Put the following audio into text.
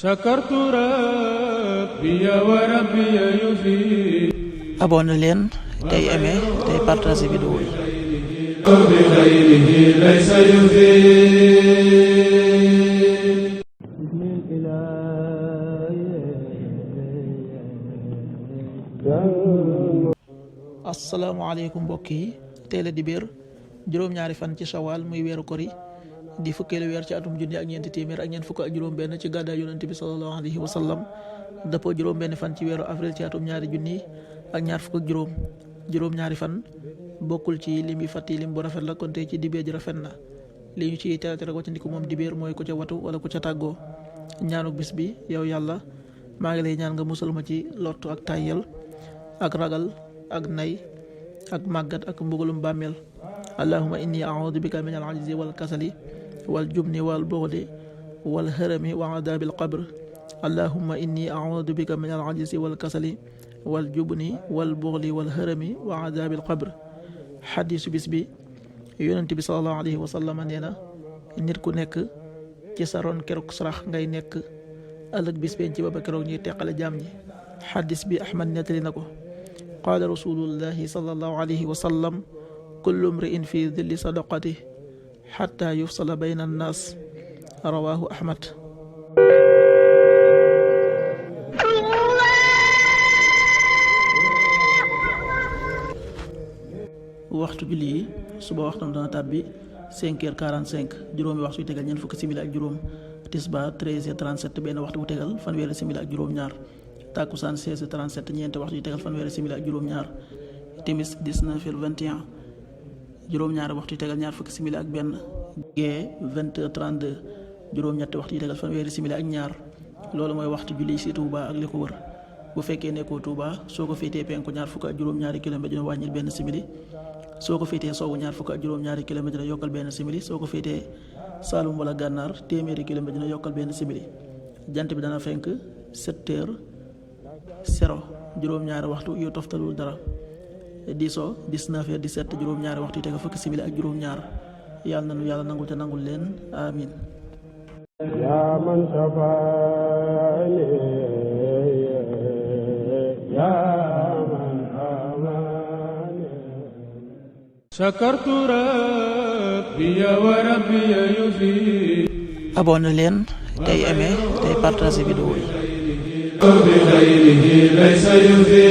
sakartu rabbi wa rabbi yufi. abonné leen tey aimé tey partagé vidéo yi. bi xayrihi laysa yufi. asalaamaaleykum mbokk yi tey la dibéer juróom-ñaari fan ci shawal muy weeru kori di fukkeelu weer ci atum junni ak ñeenti téeméer ak ñeent fukk ak juróom-benn ci gàddaay yonent bi sallallahu alayhi wa sallam dëppoo juróom-benn fan ci weeru avril ci atum ñaari junni ak ñaar fukk ak juróom-ñaari fan bokkul ci lim yi fàtti lim bu rafet la kon tey ci dibéer ji rafet na li ñu ci tere ko ci ndiku moom dibéer mooy ku ca watu wala ku ca tàggoo. ñaanuk bis bi yow yàlla maa ngi lay ñaan nga musal ma ci lottu ak tàyyel ak ragal ak nay ak màggat ak mbugalum bàmmeel. allahumma inni a'udhu bika min al-'ajzi wal kasali wal jubni wal bughdi wal harami wa adabil qabr. allahumma inni a'udhu bika min al-'ajzi wal kasali wal jubni wal bughdi wal harami wa adabil qabr. xadiisu bis bi yonent bi sallallahu alayhi wa sallam nee na nit ku nekk ci sa ron keroog sarax ngay nekk ëllëg bis penc ba keroog ñuy teqale jaam ñi. xadiis bi Ahmad nettali na ko. qaala rasulullahi sallallahu alayhi wa sallam kullu mri'in fi dilli sadaqatihi xatta yufsala bayna annaas. rawaahu Ahmad. waxtu julli yi suba waxtam dana tàbbi 5h45 juróomi waxtu yu tegal ñeent fukki simili ak juróom. tisbaar 13h37 benn waxtu bu tegal fanweeri simili ak juróom-ñaar. takkusaan 16h37 ñeenti waxtu yu tegal fanweeri simili ak juróom-ñaar. timis 19h21 juróom-ñaari waxtu yu tegal ñaar fukki simili ak benn. gee 20h32 juróom-ñetti waxtu yu tegal fanweeri simili ak ñaar. loolu mooy waxtu julli ci Touba ak li ko wër. bu fekkee nekkoo Touba soo ko féetee penku ñaar fukk ak juróom-ñaari kilomètre dina wàññil benn simili. soo ko féetee sowwu ñaar fukk ak juróom-ñaari kilomètre dina yokkal benn simili. soo ko féetee Saalum wala Gànnaar téeméeri kilomètre dina yokkal benn simili. jant bi dana fenk 7h0 juróom-ñaari waxtu yu toftalul dara. di so 19h17 juróom-ñaari waxtu yu tegal fukki simili ak juróom-ñaar. yàlla nanu yàlla nangul te nangul leen amin. yaa man safaani yaa man amaani. sakartu rabbi wa rabbi yufi. abonné leen tey aimé tey partagé vidéo yi. bi xayrihi laysa yufi.